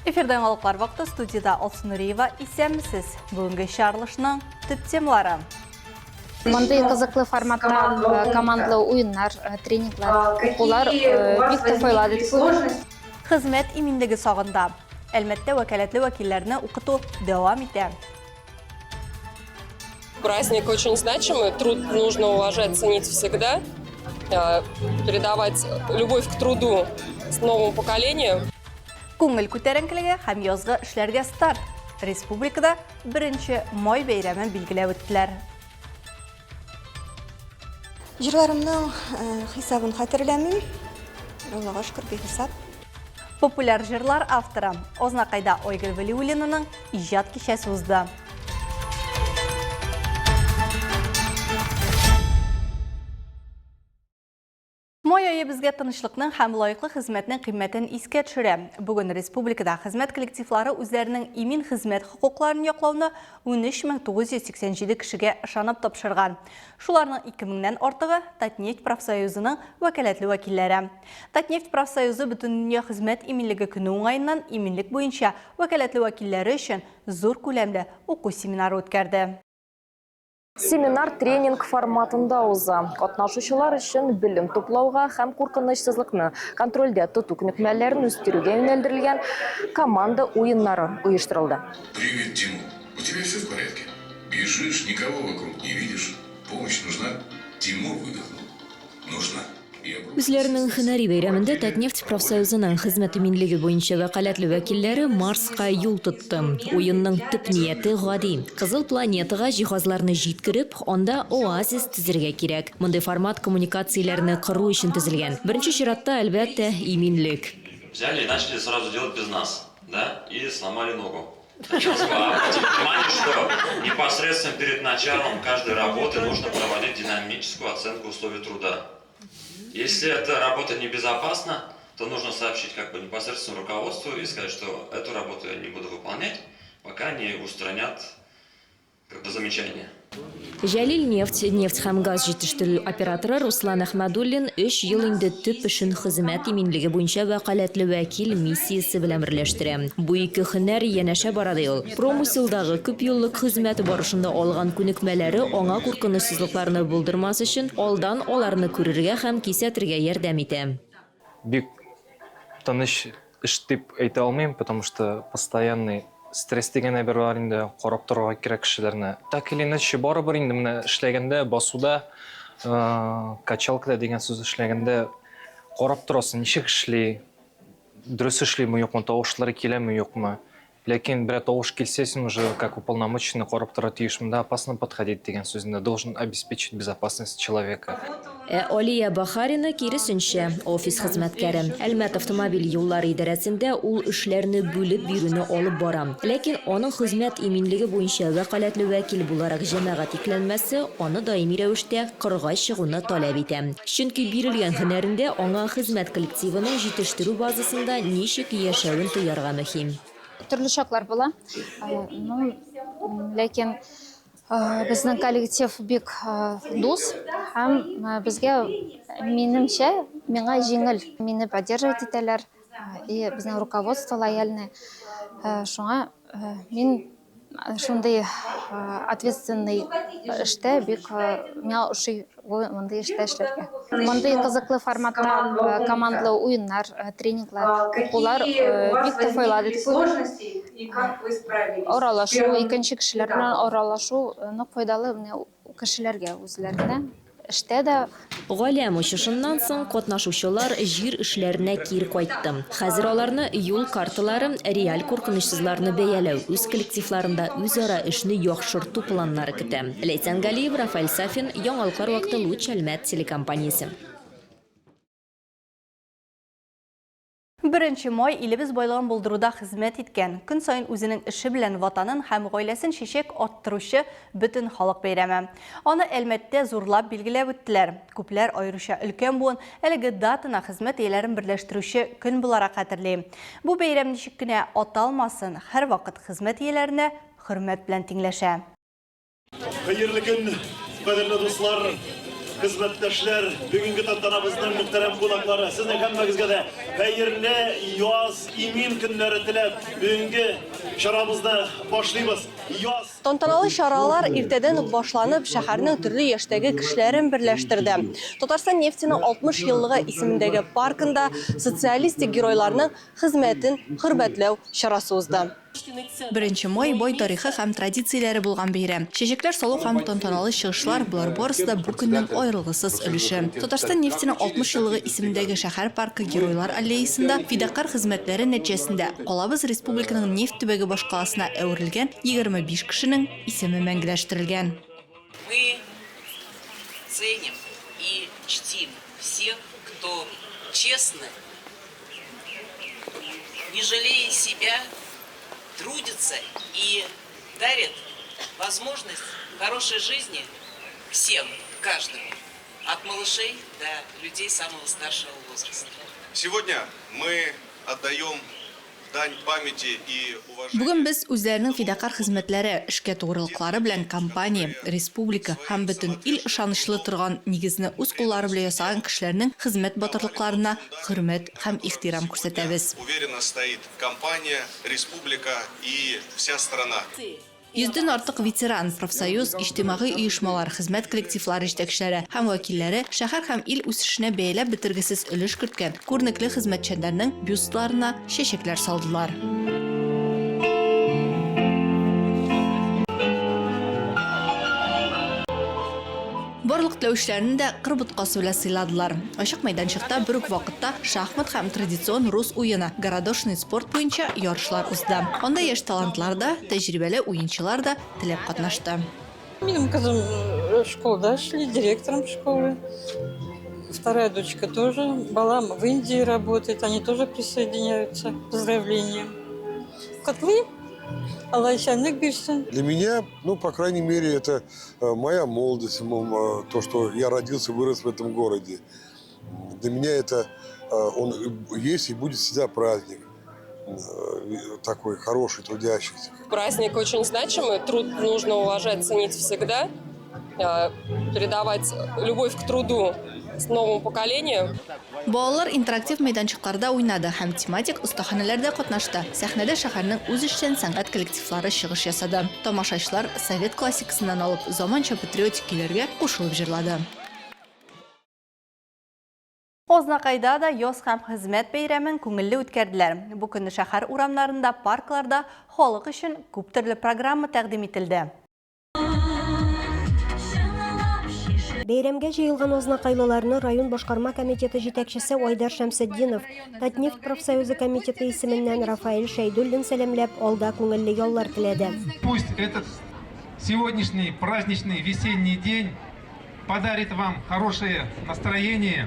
Эфирда яңалыклар вакыты студияда Алсу Нуриева. Исәнмесез. Бүгенге чыгарылышның төп темалары. Мондый кызыклы форматта командалы уеннар, тренинглар, укулар бик тә файдалы дип уйлыйм. Хезмәт иминлеге сагында. Әлмәттә вәкаләтле вәкилләрне укыту дәвам итә. Праздник очень значимый, труд нужно уважать, ценить всегда, передавать любовь к труду новому поколению. Күңел күтәренкелеге һәм язгы эшләргә старт. Республикада беренче май бәйрәмен билгеләп үттеләр. Җырларымның хисабын хәтерләмим. Аллага шөкер, бихисап. Популяр җырлар авторы Азнакайда Айгөл Вәлиуллинаның иҗат кичәсе узды. Май ае безгә тынычлыкның һәм лаеклы хезмәтнең кыйммәтен искә төшерә. Бүген республикада хезмәт коллективлары үзләренең имин хезмәт хокукларын яклауны 13987 кешегә ышанып тапшырган. Шуларның 2 меңнән артыгы Татнефть профсоюзының вәкаләтле вәкилләре. Татнефть профсоюзы Бөтендөнья хезмәт иминлеге көне уңаеннан иминлек буенча вәкаләтле вәкилләре өчен зур күләмле уку семинары үткәрде. Семинар тренинг форматында уза. Катнашучылар өчен белем туплауга һәм куркынычсызлыкны контрольдә тоту күнекмәләрен үстерүгә юнәлдерелгән команда уеннары оештырылды. Привет, Тимур. У тебя все в порядке? Бежишь, никого вокруг не видишь. Помощь нужна? Тимур выдохнул. Нужна. Үзләренең һөнәри бәйрәмендә Татнефть профсоюзының хезмәт иминлеге буенча вәкаләтле вәкилләре Марска юл тотты. Уенның төп нияте гади, кызыл планетага җиһазларны җиткереп, анда оазис төзергә кирәк. Мондый формат коммуникацияләрне кору өчен төзелгән. Беренче чиратта, әлбәттә, иминлек. Взяли и начали сразу делать без нас, да, и сломали ногу. Хотелось бы обратить внимание, что непосредственно перед началом каждой работы нужно проводить динамическую оценку условий труда. Если эта работа небезопасна, то нужно сообщить как бы непосредственно руководству и сказать, что эту работу я не буду выполнять, пока не устранят как бы замечания. Җәлил нефть, нефть һәм газ җитештерү операторы Руслан Әхмәдуллин өч ел инде төп эшен хезмәт иминлеге буенча вәкаләтле вәкил миссиясе белән берләштерә. Бу ике һөнәр янәшә бара, ди ул. Промыселдагы күпьеллык хезмәте барышында алган күнекмәләре аңа куркынычсызлыкларны булдырмас өчен алдан аларны күрергә һәм кисәтергә ярдәм итә. Бик тыныч эш дип әйтә алмыйм, потому что постоянный стресс дигән әйбер бар инде, карап торырга кирәк кешеләрне. Так или иначе, барыбер инде менә эшләгәндә, басуда, качалкада дигән сүз эшләгәндә карап торасың, ничек эшли, дөрес эшлиме, юкмы, тавышлары киләме, юкмы. Ләкин берәр тавыш килсә, син уже как уполномоченный карап тора тиеш, монда опасно подходить дигән сүз инде, должен обеспечить безопасность человека. Ә Алия Бахарина, киресенчә, офис хезмәткәре. Әлмәт автомобиль юллары идарәсендә ул эшләрне бүлеп бирүне алып бара. Ләкин аның хезмәт иминлеге буенча вәкаләтле вәкил буларак җәмәгать йөкләнмәсе аны даими рәвештә кырга чыгуны таләп итә. Чөнки бирелгән һөнәрендә аңа хезмәт коллективының җитештерү базасында ничек яшәвен тоярга мөһим. Төрле чаклар була. Ну, ләкин безнең коллектив бик дус һәм безгә, минемчә, миңа җиңел. Мине поддерживать итәләр и безнең руководство лояльный. Шуңа мин Шундый ответственный эштә бик миңа ошый мондый эштә эшләргә. Мондый кызыклы форматта командалы уеннар, тренинглар, укулар бик тә файдалы дип уйлыйм. Аралашу, икенче кешеләр белән аралашу нык файдалы менә кешеләргә үзләренә. Эштә дә. Галәм очышыннан соң катнашучылар җир эшләренә кире кайтты. Хәзер аларны юл карталары, реаль куркынычсызларны бәяләү, үз коллективларында үзара эшне яхшырту планнары көтә. Ләйсән Галиев, Рафаэль Сафин, Яңалыклар вакыты Луч Әлмәт телекомпаниясе. Беренче май илебез байлыгын булдыруда хезмәт иткән, көн саен үзенең эше белән Ватанын һәм гаиләсен чәчәк аттыручы бөтен халык бәйрәме. Аны Әлмәттә зурлап билгеләп үттеләр. Күпләр, аеруча өлкән буын, әлеге датаны хезмәт ияләрен берләштерүче көн буларак хәтерли. Бу бәйрәм ничек кенә аталмасын, һәрвакыт хезмәт ияләренә хөрмәт белән тиңләшә. Хәерле көн, кадерле дуслар! Хезмәттәшләр, бүгенге тантанабызның мөхтәрәм кунаклары, сезнең һәммәгезгә дә хәерле яз, имин көннәре теләп, бүгенге чарабызны башлыйбыз. Яз. Тантаналы чаралар иртәдән үк башланып, шәһәрнең төрле яшьтәге кешеләрен берләштерде. Татарстан нефтенең 60 еллыгы исемендәге паркында социалистик геройларның хезмәтен хөрмәтләү чарасы узды. Беренче май, бай тарихы һәм традицияләре булган бәйрәм. Чәчәкләр салу һәм тантаналы чыгышлар, болар барысы да бу көннең аерылгысыз өлеше. Татарстан нефтенең 60 еллыгы исемендәге шәһәр паркы Геройлар аллеясында фидакарь хезмәтләре нәтиҗәсендә калабыз республиканың нефть төбәге башкаласына әверелгән 25 кешенең исеме мәңгеләштерелгән. Мы ценим и чтим всех, кто честно, не жалея себя, трудится и дарит возможность хорошей жизни всем, каждому, от малышей до людей самого старшего возраста. Сегодня мы отдаем дань памяти и уважению. Бүген без үзләренең фидакарь хезмәтләре, эшкә тугрылыклары белән компания, республика һәм бөтен ил ышанычлы торган нигезне үз куллары белән ясаган кешеләрнең хезмәт батырлыкларына хөрмәт һәм ихтирам күрсәтәбез. Уверенно стоит компания, республика и вся страна. Йөздән артык ветеран, профсоюз, иҗтимагый оешмалар, хезмәт коллективлары җитәкчеләре һәм вәкилләре шәһәр һәм ил үсешенә бәяләп бетергесез өлеш керткән күренекле хезмәтчәннәрнең бюстларына чәчәкләр салдылар. Барлык теләүчеләрне дә кыр боткасы белән сыйладылар. Ачык мәйданчыкта бер үк вакытта шахмат һәм традицион рус уены, городошный спорт буенча ярышлар узды. Анда яшь талантлар да, тәҗрибәле уенчылар да теләп катнашты. Минем кызым школада эшли, директором школы. Вторая дочка тоже. Балам в Индии работает, они тоже присоединяются к поздравлениям. Котлыйм, Алла исәнлек бирсен. Для меня, ну, по крайней мере, это моя молодость, то, что я родился, вырос в этом городе. Для меня это он есть и будет всегда праздник такой хороший, трудящийся. Праздник очень значимый, труд нужно уважать, ценить всегда, передавать любовь к труду новому поколению. Балалар интерактив мәйданчыкларда уйнады һәм тематик остаханәләрдә катнашты. Сәхнәдә шәһәрнең үзешчән сәнгать коллективлары чыгыш ясады. Тамашачылар совет классикасыннан алып заманча патриотик көйләргә кушылып җырлады. Азнакайда да яз һәм хезмәт бәйрәмен күңелле үткәрделәр. Бу көнне шәһәр урамнарында, паркларда халык өчен күптөрле программа тәкъдим ителде. Бәйрәмгә җыелган азнакайлыларны район башкарма комитеты җитәкчесе Айдар Шәмсетдинов, Татнефть профсоюзы комитеты исеменнән Рафаэль Шәйдуллин сәламләп, алда күңелле яллар теләде. Пусть этот сегодняшний праздничный весенний день подарит вам хорошее настроение,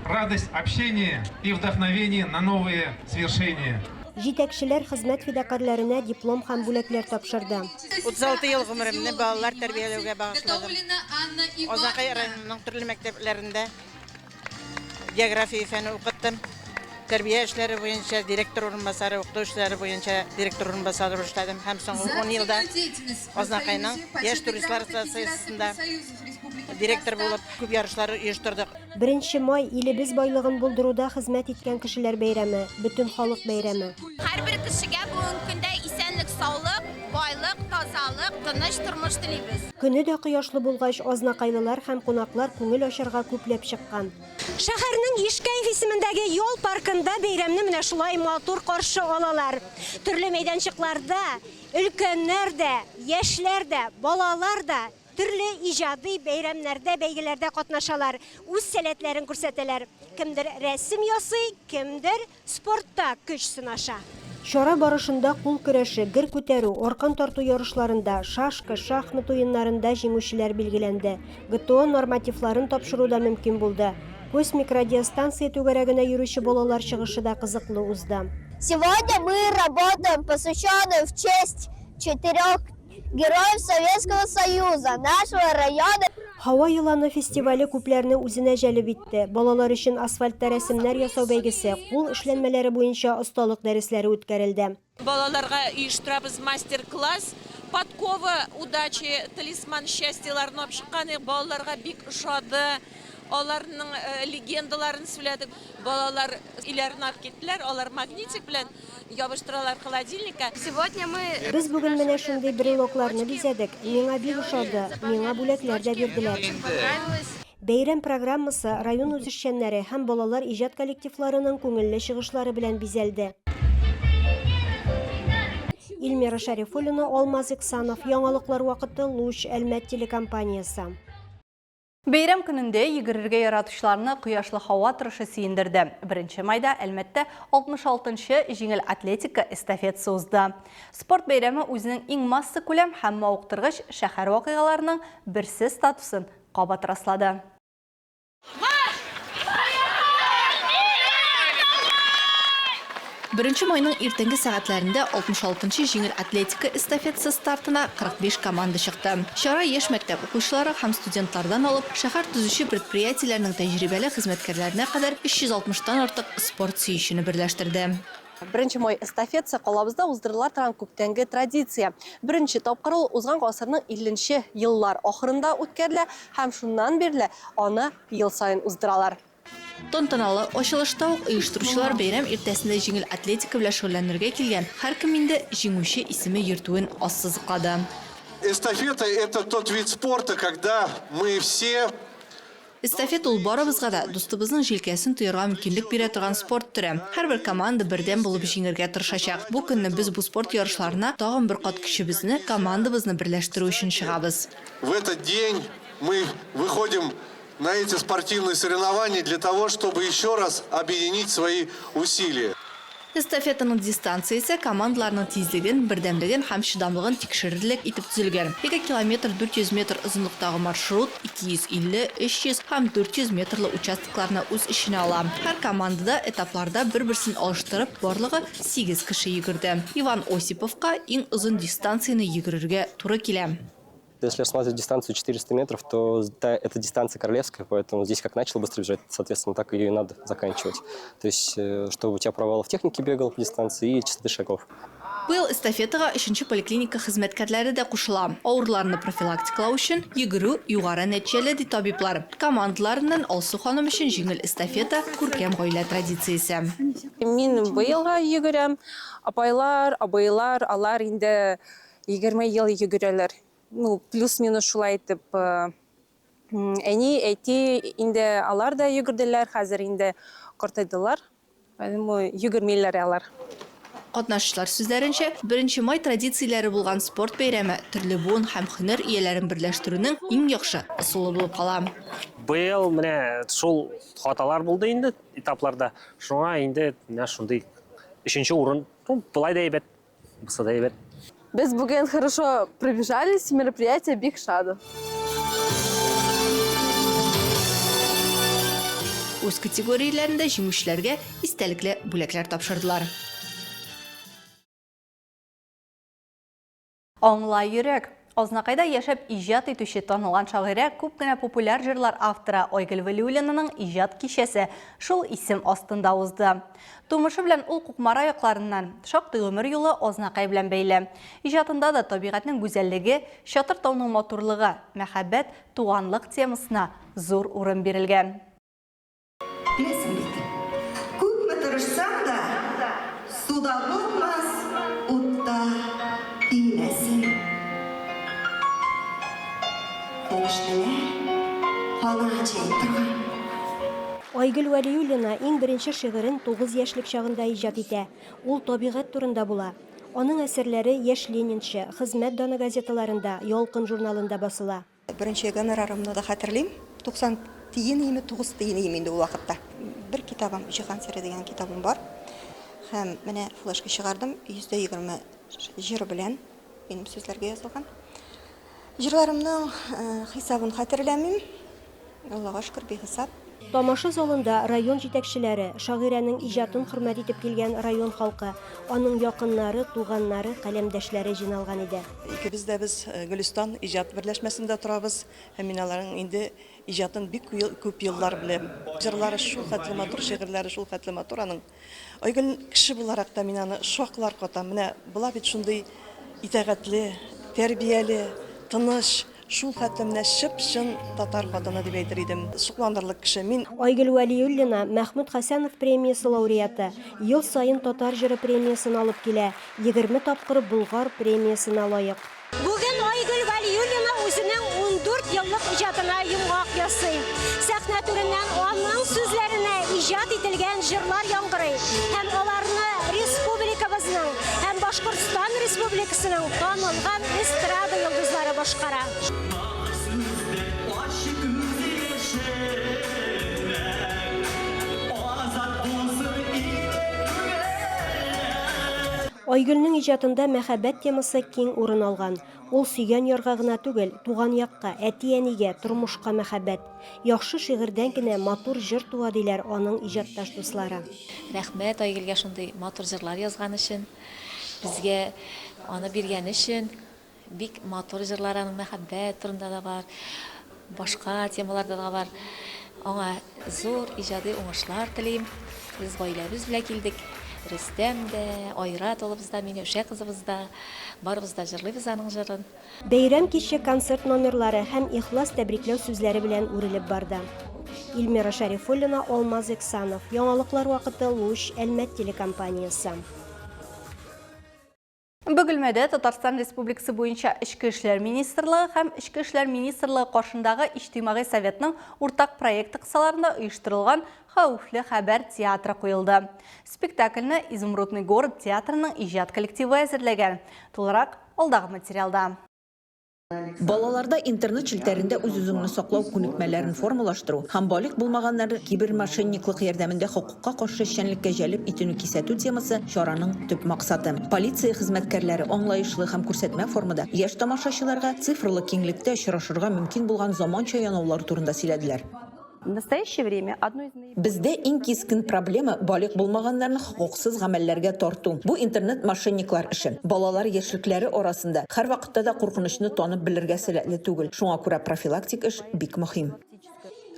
радость общения и вдохновение на новые свершения. Җитәкчеләр хезмәт фидакарьләренә диплом һәм бүләкләр тапшырды. 36 ел гомеремне балалар тәрбияләүгә багышладым. Азнакай районының төрле мәктәпләрендә география фәне укыттым. Тәрбия эшләре буенча директор урынбасары, укыту эшләре буенча директор урынбасары булып эшләдем һәм соңгы 10 елда Азнакайның яшь туристлар ассоциациясендә директор булып күп ярышлар оештырдык. Беренче май, илебез байлыгын булдыруда хезмәт иткән кешеләр бәйрәме, бөтен халык бәйрәме. Һәрбер кешегә бүгенге көндә исәнлек-саулык, байлык, тазалык, тыныч тормыш телибез. Көне дә кояшлы булгач, азнакайлылар һәм кунаклар күңел ачарга күпләп чыккан. Шәһәрнең Ишкәев исемендәге ял паркында бәйрәмне менә шулай матур каршы алалар. Төрле мәйданчыкларда өлкәннәр дә, яшьләр дә, балалар да төрле иҗади бәйрәмнәрдә, бәйгеләрдә катнашалар, үз сәләтләрен күрсәтәләр. Кемдер рәсем ясый, кемдер спортта көч сынаша. Чара барышында кул көрәше, гер күтәрү, аркан тарту ярышларында, шашка, шахмат уеннарында җиңүчеләр билгеләнде. ГТО нормативларын тапшыру да мөмкин булды. Космик радиостанция түгәрәгенә йөрүче балалар чыгышы да кызыклы узды. Сегодня мы работаем, посвященную в честь четырех героев Советского Союза нашего района. Һава еланы фестивале күпләрне үзенә җәлеп итте. Балалар өчен асфальтта рәсемнәр ясау бәйгесе, кул эшләнмәләре буенча осталык дәресләре үткәрелде. Балаларга оештырабыз мастер-класс. Подкова удачи, талисман счастьеларны алып чыккан идек. Балаларга бик ошады. Аларның легендаларын сөйләдек. Балалар өйләренә алып киттеләр. Алар магнитик белән ябыштыралар холодильникка. Сегодня мы Без бүген менә шундый брелокларны бизәдек. Миңа бик ошады. Миңа бүләкләр дә бирделәр. Бәйрәм программасы район үзешчәннәре һәм балалар иҗат коллективларының күңелле чыгышлары белән бизәлде. Илмира Шәрифуллина, Алмаз Иксанов, Яңалыклар вакыты, Луч, Әлмәт телекомпаниясе. Бәйрәм көнендә йөгерергә яратучыларны кояшлы һава торышы сөендерде. Беренче майда Әлмәттә 66 нчы җиңел атлетика эстафетасы узды. Спорт бәйрәме үзенең иң массакүләм һәм мавыктыргыч шәһәр вакыйгаларының берсе статусын кабат раслады. Беренче майның иртәнге сәгатьләрендә 66 нчы җиңел атлетика эстафетасы стартына 45 команда чыкты. Чара яшь мәктәп укучылары һәм студентлардан алып, шәһәр төзүче предприятиеләрнең тәҗрибәле хезмәткәрләренә кадәр 360 тан артык спорт сөючене берләштерде. Беренче май эстафетасы калабызда уздырыла торган күптәнге традиция. Беренче тапкыр ул узган гасырның 50 нче еллар ахырында үткәрелә һәм шуннан бирле аны ел саен уздыралар. Тантаналы ачылышта ук оештыручылар бәйрәм иртәсендә җиңел атлетика белән шөгыльләнергә килгән һәркем инде җиңүче исеме йөртүен ассызыклады. Эстафета, это тот вид спорта, когда мы все Эстафета ул барыбызга да дустыбызның җилкәсен тоярга мөмкинлек бирә торган спорт төре. Һәрбер команда бердәм булып җиңергә тырышачак. Бу көнне без бу спорт ярышларына тагын бер кат көчебезне, командабызны берләштерү өчен чыгабыз. В этот день мы выходим на эти спортивные соревнования для того, чтобы еще раз объединить свои усилия. Эстафетаның дистанциясе командаларның тизлеген, бердәмлеген һәм чыдамлыгын тикшерерлек итеп төзелгән. 2 километр 400 метр озынлыктагы маршрут 250, 300 һәм 400 метрлы участокларны үз эченә ала. Һәр командада этапларда бер-берсен алыштырып барлыгы сигез кеше йөгерде. Иван Осиповка иң озын дистанцияне йөгерергә туры килә. Если рассматривать дистанцию 400 метров, то та, эта дистанция королевская, поэтому здесь как начал быстро бежать, соответственно, так ее и надо заканчивать. То есть, чтобы у тебя провал в технике бегал по дистанции и частоты шагов. Быел эстафетага өченче поликлиника хезмәткәрләре дә кушыла. Авыруларны профилактикалау өчен йөгерү югары нәтиҗәле, ди табиблар. Командаларыннан Алсу ханым өчен җиңел эстафета, күркәм гаилә традициясе. Мин быелга йөгерәм. Апайлар, абыйлар, алар инде 20 ел йөгерәләр. Ну, плюс-минус шулай итеп, әни, әти инде алар да йөгерделәр, хәзер инде картайдылар, поэтому йөгермиләр алар. Катнашучылар сүзләренчә, Беренче май традицияләре булган спорт бәйрәме төрле буын һәм һөнәр ияләрен берләштерүнең иң яхшы ысулы булып кала. Быел менә шул хаталар булды инде этапларда. Шуңа инде менә шундый өченче урын, ну, болай да әйбәт. Булса да әйбәт. Без бүген хорошо пробежались, мероприятие бик шады. Үз категорияләрендә җиңүчеләргә истәлекле бүләкләр тапшырдылар. Аңла йөрәк! Азнакайда яшәп иҗат итүче танылган шагыйрә, күп кенә популяр җырлар авторы Айгөл Вәлиуллинаның иҗат кичәсе шул исем астында узды. Тумышы белән ул Кукмара якларыннан, шактый гомер юлы Азнакай белән бәйле. Иҗатында да табигатьнең гүзәллеге, Чатыр тауның матурлыгы, мәхәббәт, туганлык темасына зур урын бирелгән. Беләсең бит, күпме тырышсаң да, суда булмас, утта көймәсен. Фәрештәләр канат җәеп торган. Айгөл Вәлиуллина иң беренче шигырен 9 яшьлек чагында иҗат итә. Ул табигать турында була. Аның әсәрләре Яшь ленинчы, Хезмәт даны газеталарында, Ялкын журналында басыла. Беренче гонорарымны да хәтерлим. 90 тиен име, 9 тиен име инде ул вакытта. Бер китабым, Җиһан сере дигән китабым бар. Һәм менә флешка чыгардым, 120 җыр белән минем сүзләргә язылган. Җырларымның хисабын хәтерләмим. Аллага шөкер, бихисап. Тамаша залында район җитәкчеләре, шагыйрәнең иҗатын хөрмәт итеп килгән район халкы, аның якыннары, туганнары, каләмдәшләре җыйналган иде. Икебез дә без Гөлестан иҗат берләшмәсендә торабыз һәм мин аларның инде иҗатын бик күп еллар беләм. Җырлары шул хәтле матур, шигырьләре шул хәтле матур аның. Айгөл кеше буларак та мин аны шаклар катам. Менә була бит шундый итагатьле, Тәрбияле, тыныч, шул хәтле менә чып-чын татар хатыны дип әйтер идем. Сокланырлык кеше. Мин. Айгөл Вәлиуллина, Мәхмүт Хәсәнов премиясе лауреаты, ел саен Татар җыры премиясен алып килә, 20 тапкыр Болгар премиясенә лаек. Бүген Айгөл Вәлиуллина үзенең 14 еллык иҗатына йомгак ясый. Сәхнә түреннән аның сүзләренә иҗат ителгән җырлар яңгырый һәм аларны республикабызның һәм Башкортстан Республикасының танылган эстрада йолдызлары башкара. Айгөлнең иҗатында мәхәббәт темасы киң урын алган. Ул сөйгән ярга гына түгел, туган якка, әти-әнигә, тормышка мәхәббәт. Яхшы шигырьдән генә матур җыр туа, диләр аның иҗатташ дуслары. Рәхмәт Айгөлгә шундый матур җырлар язган өчен, безгә аны биргәне өчен. Бик матур җырлар аның мәхәббәт турында да бар, башка темаларда да бар. Аңа зур иҗади уңышлар телим. Без гаиләбез белән килдек. Рөстәм дә, Айрат улыбыз да, Миләүшә кызыбыз да. Барыбыз да җырлыйбыз аның җырын. Бәйрәм киче концерт номерлары һәм ихлас тәбрикләү сүзләре белән үрелеп барды. Ильмира Шәрифуллина, Алмаз Иксанов, Яңалыклар вакыты, Луч, Әлмәт телекомпаниясе. Бөгелмәдә Татарстан Республикасы буенча Эчке эшләр министрлыгы һәм Эчке эшләр министрлыгы каршындагы Иҗтимагый советның уртак проекты кысаларында оештырылган Хәвефле хәбәр театры куелды. Спектакльне Изумрудный город театрының иҗат коллективы әзерләгән. Тулырак алдагы материалда. Балаларда интернет челтәрендә үз-үзеңне саклау күнекмәләрен формалаштыру һәм балигъ булмаганнарны кибермошенниклык ярдәмендә хокукка каршы эшчәнлеккә җәлеп итүне кисәтү темасы чараның төп максаты. Полиция хезмәткәрләре аңлаешлы һәм күрсәтмә формада яшь тамашачыларга цифрлы киңлектә очрашырга мөмкин булган заманча янаулар турында сөйләделәр. В настоящее время одной из наиболее. Бездә иң кискен проблема, балигъ булмаганнарны хокуксыз гамәлләргә тарту. Бу интернет-мошенниклар эше. Балалар яшьлекләре арасында һәрвакытта да куркынычны танып белергә сәләтле түгел, шуңа күрә профилактик эш бик мөһим.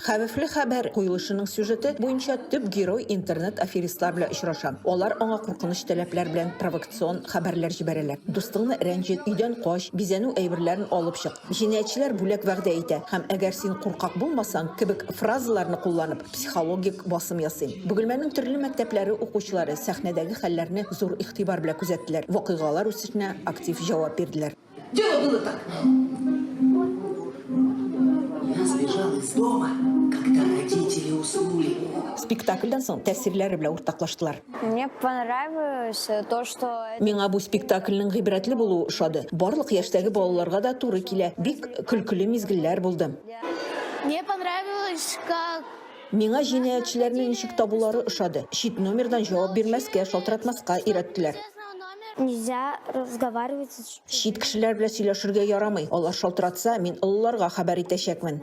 Хәвефле хәбәр куелышының сюжеты буенча төп герой интернет-аферистлар белән очраша. Алар аңа куркыныч таләпләр белән провокацион хәбәрләр җибәрәләр. Дустыңны рәнҗет, өйдән кач, бизәнү әйберләрен алып чык. Җинаятьчеләр бүләк вәгъдә итә һәм әгәр син куркак булмасаң кебек фразаларны кулланып, психологик басым ясый. Бөгелмәнең төрле мәктәпләре укучылары сәхнәдәге хәлләрне зур игътибар белән күзәттеләр, вакыйгалар үсешенә актив җавап бирделәр. Дело было так. Я сбежал из дома, когда родители уснули. Спектакльдән соң тәэсирләре белән уртаклаштылар. Мне понравилось то, что... Миңа бу спектакльнең гыйбрәтле булуы ошады. Барлык яшьтәге балаларга да туры килә. Бик көлкеле мизгелләр булды. Мне понравилось, как... Миңа җинаятьчеләрне ничек табулары ошады. Чит номердан җавап бирмәскә, шалтыратмаска өйрәттеләр. Нельзя разговаривать с... Чит кешеләр белән сөйләшергә ярамый. Алар шалтыратса, мин олыларга хәбәр итәчәкмен.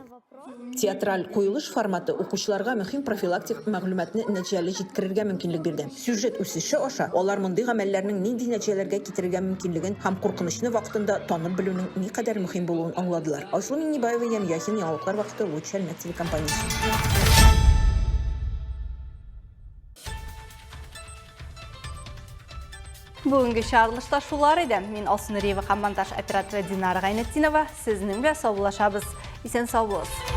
Театраль куелыш форматы укучыларга мөһим профилактик мәгълүматны нәтиҗәле җиткерергә мөмкинлек бирде. Сюжет үсеше аша алар мондый гамәлләрнең нинди нәтиҗәләргә китерергә мөмкинлеген һәм куркынычны вакытында танып белүнең никадәр мөһим булуын аңладылар. Айсылу Миңнебаева, Ян Яхин, Яңалыклар вакыты, Луч Әлмәт телекомпаниясе. Бүгенге чыгарылышта шулар иде. Мин Алсу Нуриева һәм монтаж операторы Динара Гайнетдинова сезнең белән саубуллашабыз. Исән сау булыгыз.